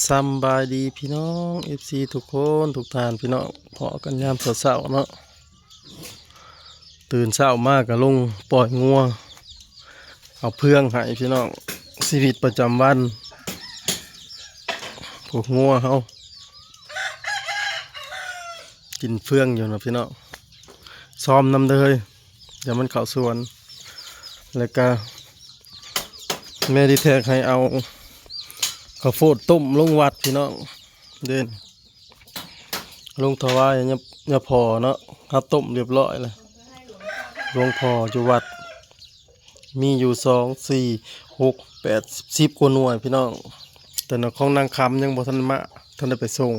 ສຳບາຍດີພີ່ນ້ອງ ເອັຟຊີ ທຸກຄົນທຸກທ່ານພີ່ນ້ອງ ພໍ້ກັນຍາມເຊົ້າໆເນາະ. ຕື່ນເຊົ້າມາກໍລົງປ່ອຍງົວ ເອົາເຟືອງໃຫ້ພີ່ນ້ອງ ຊີວິດປະຈຳວັນ ພວກງົວເຮົາ ກິນເຟືອງຢູ່ນະພີ່ນ້ອງ ຊອມນຳເດີເຮີ້ຍ ຢ່າມັນເຂົ້າສວນ ແລ້ວກະແມ່ດີແທັກໃຫ້ເອົາເຂົ້າໂພດຕົ້ມລົງວັດພີ່ນ້ອງ ເດ້ ລົງຖວາຍຍາ ຍາພໍ່ເນາະ ເຮົາຕົ້ມລຽບຮ້ອຍແລ້ວ ຫຼວງພໍ່ຢູ່ວັດ ມີຢູ່ສອງ ສີ່ ຫົກ ແປດ ສິບ ສິບກວ່າໜ່ວຍພີ່ນ້ອງ ແຕ່ນະ ຂອງນາງຄຳຍັງບໍ່ທັນມາ ທັນໄດ້ໄປສົ່ງ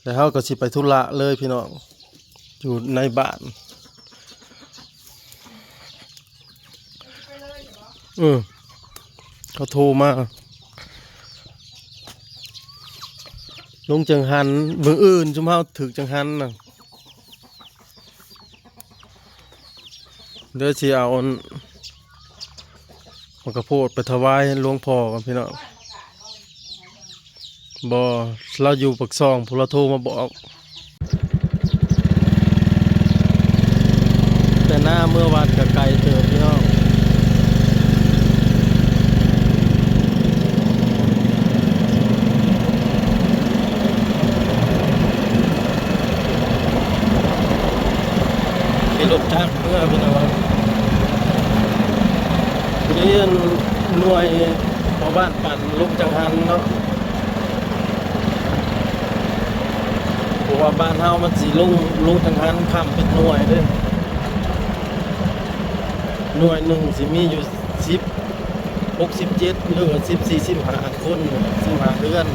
ແລ້ວເຮົາກໍຊິໄປທຸລະເລີຍພີ່ນ້ອງ ຢູ່ໃນບ້ານ ເອີ ເຂົາໂທມາ ລົງຈັງຫັນ ມື້ອື່ນຊຸມເຮົາຖືກຈັງຫັນນະ. ເດີຊິເອົາອັນ ໝາກກະໂພດໄປຖວາຍຫຼວງພໍ່ກ່ອນພີ່ນ້ອງ ບໍ່ ລາວຢູ່ປາກຊ່ອງ ຜູ້ລາວໂທມາບອກ ແຕ່ໜ້າເມືອວັດກໍໄກເຕີບພີ່ນ້ອງ. ຂີ່ລົດຈັກເມືອພີ່ນ້ອງ ຜູ້ນີ້ອັນ ໜ່ວຍພໍ່ບ້ານປັ່ນລົງຈັງຫັນເນາະ ເພາະວ່າບ້ານເຮົາມັນຊິລົງ ລົງຈັງຫັນຄ້ຳເປັນໜ່ວຍເດ້ ໜ່ວຍໜຶ່ງຊິມີຢູ່ສິບ ຫົກສິບເຈັດ ຫຼືວ່າສິບສີ່ ສິບຫ້າ ຄົນ ຊິມາເຮືອນ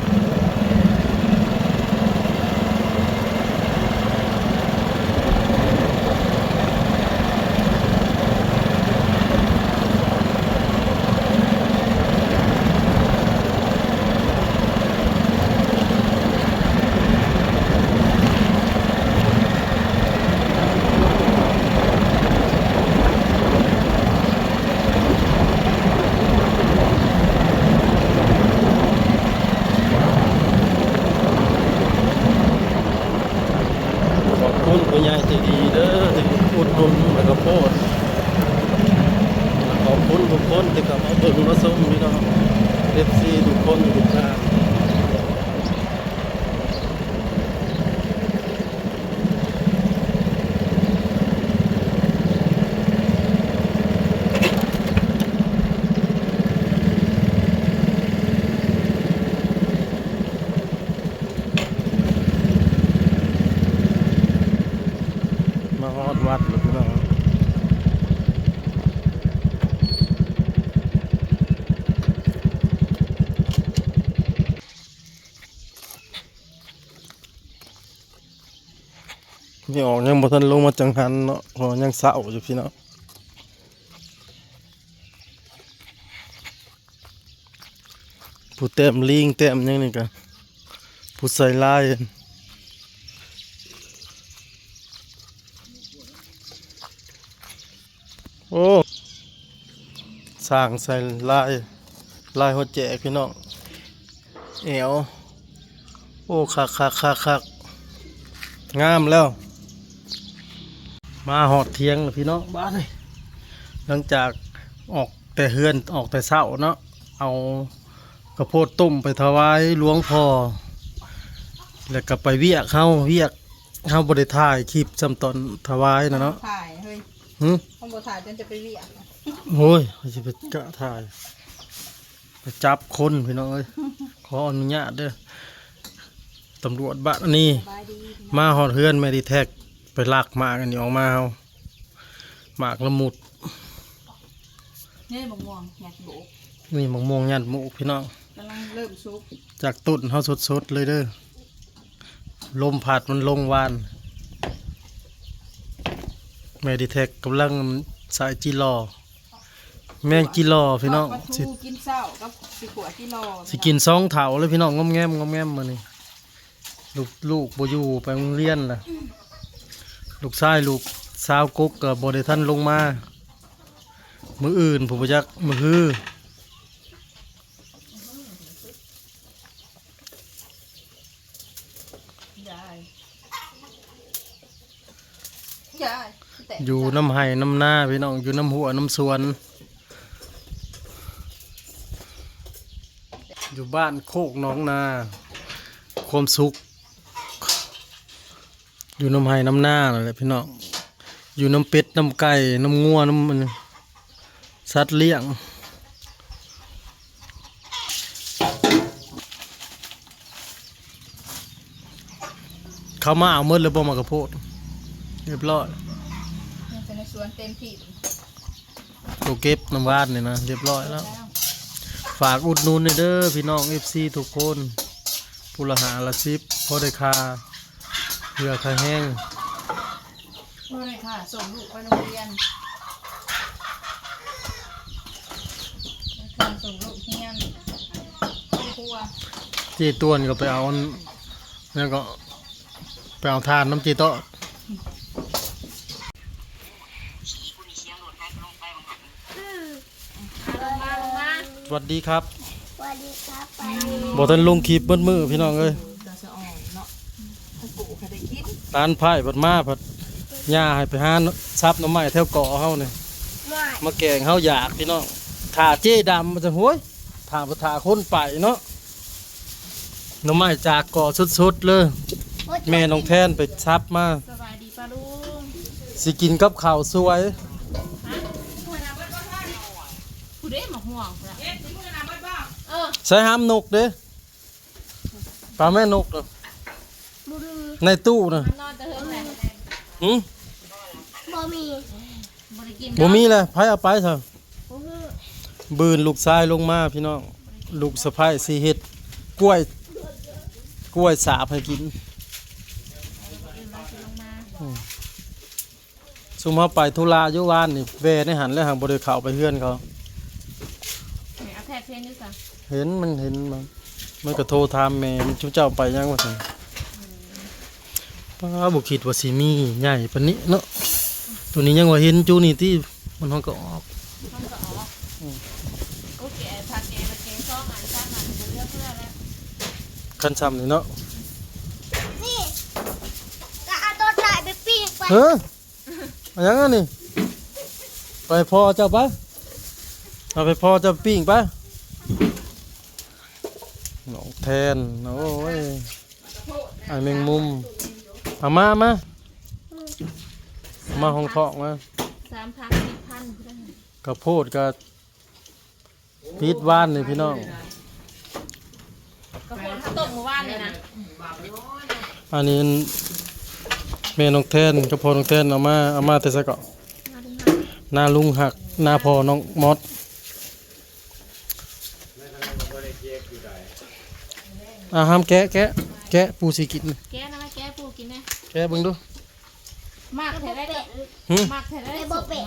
ຂອບຄຸນຜູ້ໃຫຍ່ໃຈດີເດີ ທີ່ອຸດໜູນໝາກກະໂພດ ຂອບຄຸນທຸກຄົນທີ່ເຂົ້າມາເບິ່ງມາຊົມພີ່ນ້ອງ ເອັຟຊີ ທຸກຄົນທຸກທ່ານ. ມາຮອດວັດແລ້ວພີ່ນ້ອງ. ນີ້ອອກຍັງບໍ່ທັນລົງມາຈັງຫັນເນາະ ເພາະຍັງເຊົ້າຢູ່ພີ່ນ້ອງ. ຜູ້ແຕ້ມລີງແຕ້ມຫຍັງນີ້ກະ ຜູ້ໃສ່ລາຍ ໂອ້ ຊ່າງໃສ່ລາຍ ລາຍຫົວແຈກພີ່ນ້ອງ ແອວ ໂອ້ ຄັກໆໆໆ ງາມແລ້ວ. ມາຮອດຖຽງແລ້ວພີ່ນ້ອງ ບາດນີ້ ຫຼັງຈາກອອກແຕ່ເຮືອນ ອອກແຕ່ເຊົ້າເນາະ ເອົາກະໂພດຕົ້ມໄປຖວາຍຫຼວງພໍ່ ແລ້ວກໍໄປວຽກເຮົາ ວຽກ ເຮົາບໍ່ໄດ້ຖ່າຍຄລິບສ່ຳຕອນຖວາຍນະເນາະ ຖ່າຍເຮີ້ຍ ຫື ເຮົາບໍ່ຖ່າຍຈົນຈະໄປວຽກ ໂອ້ຍ ຂ້ອຍຊິໄປກະຖ່າຍ ໄປຈັບຄົນພີ່ນ້ອງເອີຍ ຂໍອະນຸຍາດເດີ ຕຳຫຼວດບ້ານອັນນີ້ ສະບາຍດີ ມາຮອດເຮືອນແມ່ດີແທັກ ໄປລັກໝາກອັນນີ້ອອກມາເຮົາ ໝາກລະມຸດ ນີ້ມະມ່ວງຍັດໂບກ ນີ້ມະມ່ວງຍັດໂບກພີ່ນ້ອງ ກຳລັງເລີ່ມສຸກ ຈາກຕົ້ນເຮົາສົດໆເລີຍເດີ ລົມພັດມັນລົງຫວານ ແມ່ດີແທັກກຳລັງສາຍຈີລໍ່ ແມງຈີລໍ່ພີ່ນ້ອງ ທອດປາທູ ຊິ ກິນເຊົ້າກັບຊິຂົ້ວຈີລໍ່ ຊິກິນສອງເຖົ້າເລີຍພີ່ນ້ອງ ງອມແງມ ງອມແງມມື້ນີ້ ລູກ ລູກບໍ່ຢູ່ໄປໂຮງຮຽນລະ ລູກຊາຍລູກສາວກົກກໍບໍ່ໄດ້ທັນລົງມາ ມື້ອື່ນຜູ້ບໍ່ຈັກ ມື້ຮື ອື ຢູ່ນຳໄຮ່ນຳນາພີ່ນ້ອງ ຢູ່ນຳຮົ້ວນຳສວນ ຢູ່ບ້ານໂຄກໜອງນາ ຄວາມສຸກ ຢູ່ນຳໄຮ່ນຳນານັ້ນແຫຼະພີ່ນ້ອງ ຢູ່ນຳເປັດນຳໄກ່ນຳງົວນຳ ສັດລ້ຽງ ເຂົາມາເອົາໝົດແລ້ວບໍ່ ໝາກກະໂພດ? ຮຽບຮ້ອຍ ຍັງແຕ່ໃນສວນເຕັມທີ່ ໂຕເກັບນຳຫວານນີ້ນະ ຮຽບຮ້ອຍແລ້ວ ຝາກອຸດໜູນແດ່ເດີພີ່ນ້ອງ ເອັຟຊີ ທຸກຄົນ ຜູ້ລະຫ້າລະສິບ ພໍໄດ້ຄ່າເຫື່ອຄ່າແຮງ. ບໍ່ໄດ້ຄ່າສົ່ງລູກໄປໂຮງຮຽນ ຄ່າສົ່ງລູກຮຽນ ຄອບຄົວ ເຈ້ຕວນກໍໄປເອົາອັນນັ້ນ ແລ້ວກໍໄປເອົາຖ່ານນຳເຈ້ຕອດ. ອືມ ລົງມາ ລົງມາ ສະຫວັດດີຄັບ ສະຫວັດດີຄັບ ບໍ່ທັນລົງຄລິບເບິດມື້ພີ່ນ້ອງເອີຍ ຕາສະອອນເນາະ ຕານໄພ້ພັດມາ ພັດຍ່າໃຫ້ໄປຫາສັບໜໍ່ໄມ້ແຖວເກາະເຮົານີ້ ມາແກງເຮົາຢາກພີ່ນ້ອງ ຖ້າເຈ້ດຳ ວ່າຊັ້ນ ໂຫຍ ຖ້າບໍ່ຖ້າຄົນໄປເນາະ ໜໍ່ໄມ້ຈາກເກາະສົດໆເລີຍ ແມ່ນ້ອງແທນໄປສັບມາ ສະບາຍດີປ້າລຸງ ຊິກິນກັບເຂົ້າສວຍ ຜູ້ໃດມາຫ່ວງ ເອີ ໃສ່ຫາມນົກເດ້ ປາແມ່ນົກນະ ບໍ່ມີ ໃນຕູ້ນະ ມັນນອນແຕ່ເທິງແຫຼະ ຫື ບໍ່ມີ ບໍ່ໄດ້ກິນ ບໍ່ມີແຫຼະ ໃຜເອົາໄປຊະ ບໍ່ຮູ້ ບືນລູກຊາຍລົງມາພີ່ນ້ອງ ລູກສະໃພ້ຊິເຮັດກ້ວຍ ກ້ວຍສາບໃຫ້ກິນ ອືມ ຊຸມເຮົາໄປທຸລະຢູ່ວານນີ້ ແວ່ໃນຫັ້ນແລ້ວ ຫາກບໍ່ໄດ້ເຂົ້າໄປເຮືອນເຂົາ ແມ່ອາແພດເຫັນຢູ່ຊະ ເຫັນ ມັນເຫັນ ມັນ ມັນກໍໂທຖາມແມ່ ມັນ ຊຸມເຈົ້າໄປຫຍັງ ວ່າຊັ້ນ ອືມ ປ້າ ບໍ່ຄິດວ່າຊິມີໃຫຍ່ປານນີ້ເນາະ ໂຕນີ້ຍັງວ່າເຫັນຈຸນີ້ຕິ ມັນ ມັນກໍອອກ ມັນກໍອອກ ອືມ ໂອເຄ ຖ້າແກະ ແກະສອງອັນ ສາມອັນ ກໍເຫຼືອເຟືອແລ້ວ ຄັນຊ່ຳນີ້ເນາະ ນີ້ ກໍເອົາຕົວຕາຍໄປປີ້ງໄປ ເອີ ເອົາຫຍັງອັນນີ້ ໄປພໍ່ເຈົ້າໄປ ເອົາໄປພໍ່ເຈົ້າປີ້ງໄປ ນ້ອງແທນ ໂອ້ຍ ອ້າຍແມງມຸມ ເອົາມາ ມາ ມາຫ້ອງທ້ອງມາ ສາມພັນ ສີ່ພັນ ກະໂພດກະ ປິດວານນີ້ພີ່ນ້ອງ ກະໂພດເຮົາຕົ້ມມື້ວານນີ້ນະ ອັນນີ້ແມ່ນ້ອງແທນກັບພໍ່ນ້ອງແທນເອົາມາ ເອົາມາແຕ່ໃສເກາະ ນາລຸງຮັກ ນາລຸງຮັກ ນາພໍ່ນ້ອງມອດ ອ່າ ຫ້າມແກະ ແກະ ແກະ ປູຊິກິນ ແກະນະ ແກະປູກິນແດ່ ແກະເບິ່ງດູ. ມັກແທ້ໄດ໋ ຫຶ ມັກແທ້ໄດ໋ ບໍ່ເປັນ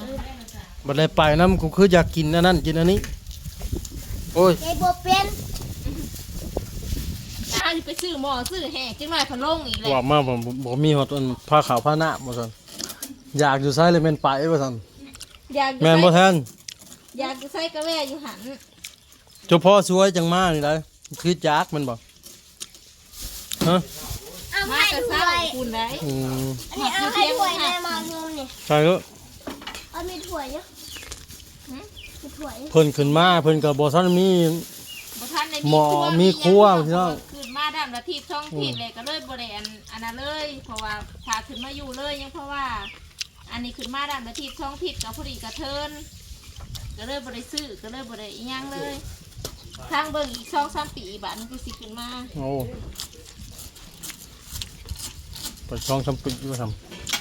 ບັດໄດ້ໄປນຳ ກູຄືຢາກກິນອັນນັ້ນກິນອັນນີ້ ໂອ້ຍ ເຮັດບໍ່ເປັນ ຖ້າຊິໄປຊື້ໝໍ້ຊື້ແຫ້ງ ຈັກໜ້ອຍພະໂລງອີກແຫຼະ ວ່າມາບໍ່ ບໍ່ມີຮອດອັນພາເຂົ້າພານ້ຳວ່າຊັ້ນ ຢາກຢູ່ໃສລະແມ່ນໄປວ່າຊັ້ນ ຢາກຢູ່ໃສ ແມ່ນບໍ່ແທນ ຢາກຢູ່ໃສກະແວ່ຢູ່ຫັ້ນ ເຈົ້າພໍ່ຊ່ວຍຈັ່ງມານີ້ໄດ໋ ຄິດຢາກແມ່ນບໍ່ ຮະ ເອົາມາແຕ່ເຊົ້າພຸ້ນໄດ໋ ອືມ ອັນນີ້ເອົາໃຫ້ຖ້ວຍແດ່ ໝາກຫຸ່ມນີ້ ໃສ່ເດີ ເອົາມີຖ້ວຍຢູ່ ຫຶ ມີຖ້ວຍ ເພິ່ນຂຶ້ນມາ ເພິ່ນກໍບໍ່ທັນມີ ບໍ່ທັນໄດ້ມີ ໝໍ້ ຄົວ ມີຄົວ ມີຫຍັງ ພີ່ນ້ອງ ຂຶ້ນມາດຳລະທິດສອງທິດ ອືມ ແລ້ວກໍເລີຍບໍ່ໄດ້ອັນ ອັນນັ້ນເລີຍ ເພາະວ່າຖ້າຂຶ້ນມາຢູ່ເລີຍ ຍັງເພາະວ່າ ອັນນີ້ຂຶ້ນມາດ້ານລະທິດສອງທິດກໍພໍດີກະເທີນ ກໍເລີຍບໍ່ໄດ້ຊື້ ກໍເລີຍບໍ່ໄດ້ອີ່ຫຍັງເລີຍ ທາງເບິ່ງອີກສອງສາມປີບາດນີ້ຄືຊິຂຶ້ນມາ ໂອ້ ໄປສອງສາມປີວ່າຊັ້ນ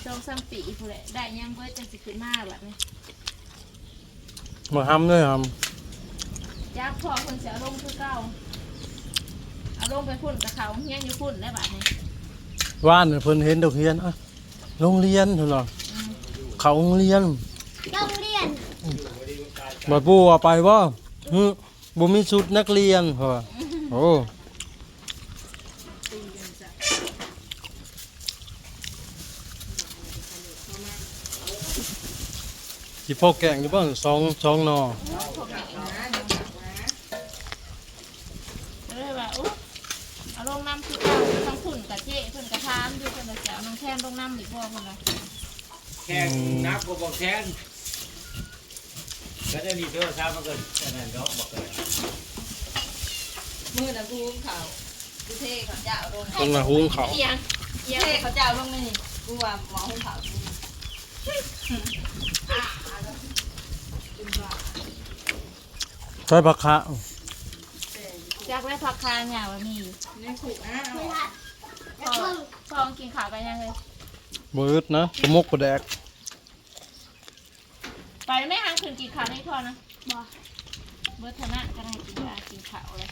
ສອງສາມປີພຸ້ນແຫຼະ ໄດ້ຫຍັງເບີດຈັ່ງຊິຂຶ້ນມາບາດນີ້ ມາຫ້ຳເດີຫ້ຳ ຈັກພໍ່ເພິ່ນຊິເອົາລົງຄືເກົ່າ ເອົາລົງໄປພຸ້ນກໍເຂົ້າໂຮງຮຽນຢູ່ພຸ້ນແຫຼະບາດນີ້ ວານເພິ່ນເຫັນດອກຮຽນ ອະ ໂຮງຮຽນພຸ້ນເນາະ ອືມ ເຂົ້າໂຮງຮຽນ ໂຮງຮຽນ ບັດປູວ່າໄປບໍ່ ຫຶ ບໍ່ມີຊຸດນັກຮຽນ ເພິ່ນວ່າ ໂອ້ ຊິພໍແກງຢູ່ບໍ່ ສອງ ສອງໜໍ່ ເລີຍວ່າ ໂອ້ ເອົາລົງນຳຄືເກົ່າ. ທາງພຸ້ນກະເຈ້ເພິ່ນກະຖາມຢູ່ ເພິ່ນວ່າຊິເອົານ້ອງແຄນລົງນຳອີກບໍ່ ເພິ່ນວ່າ. ແຂງໜັກກວ່າບັກແຄນ. ກໍໄດ້ນີ້ໂທລະສັບມັນກໍອັນນັ້ນດອກ ບັກ ມື້ນັ້ນກູຫຸງເຂົ້າ ກູເທເຂົ້າເຈົ້າລົງ ເພິ່ນວ່າຫຸງເຂົ້າ ອີຫຍັງ ກູເທເຂົ້າເຈົ້າລົງໃນນີ້ ກູວ່າໝໍ້ຫຸງເຂົ້າ ໃສ່ຜັກຄາ ຈັກແລ້ວ ຜັກຄາຫຍ້າວ່າມີຢູ່ໃນຄຸກນະ. ພໍ່ ພໍ່ກິນເຂົ້າໄປຍັງເລີຍ? ບໍ່ອຶດນະ ປາໝົກປາແດກ. ໄປແມ່ ຫາຂຶ້ນກິນເຂົ້າໃນພໍ່ນະ. ບໍ່ ເບິດເທົ່ານັ້ນກໍໄດ້ກິນ ກິນເຂົ້າເລີຍ.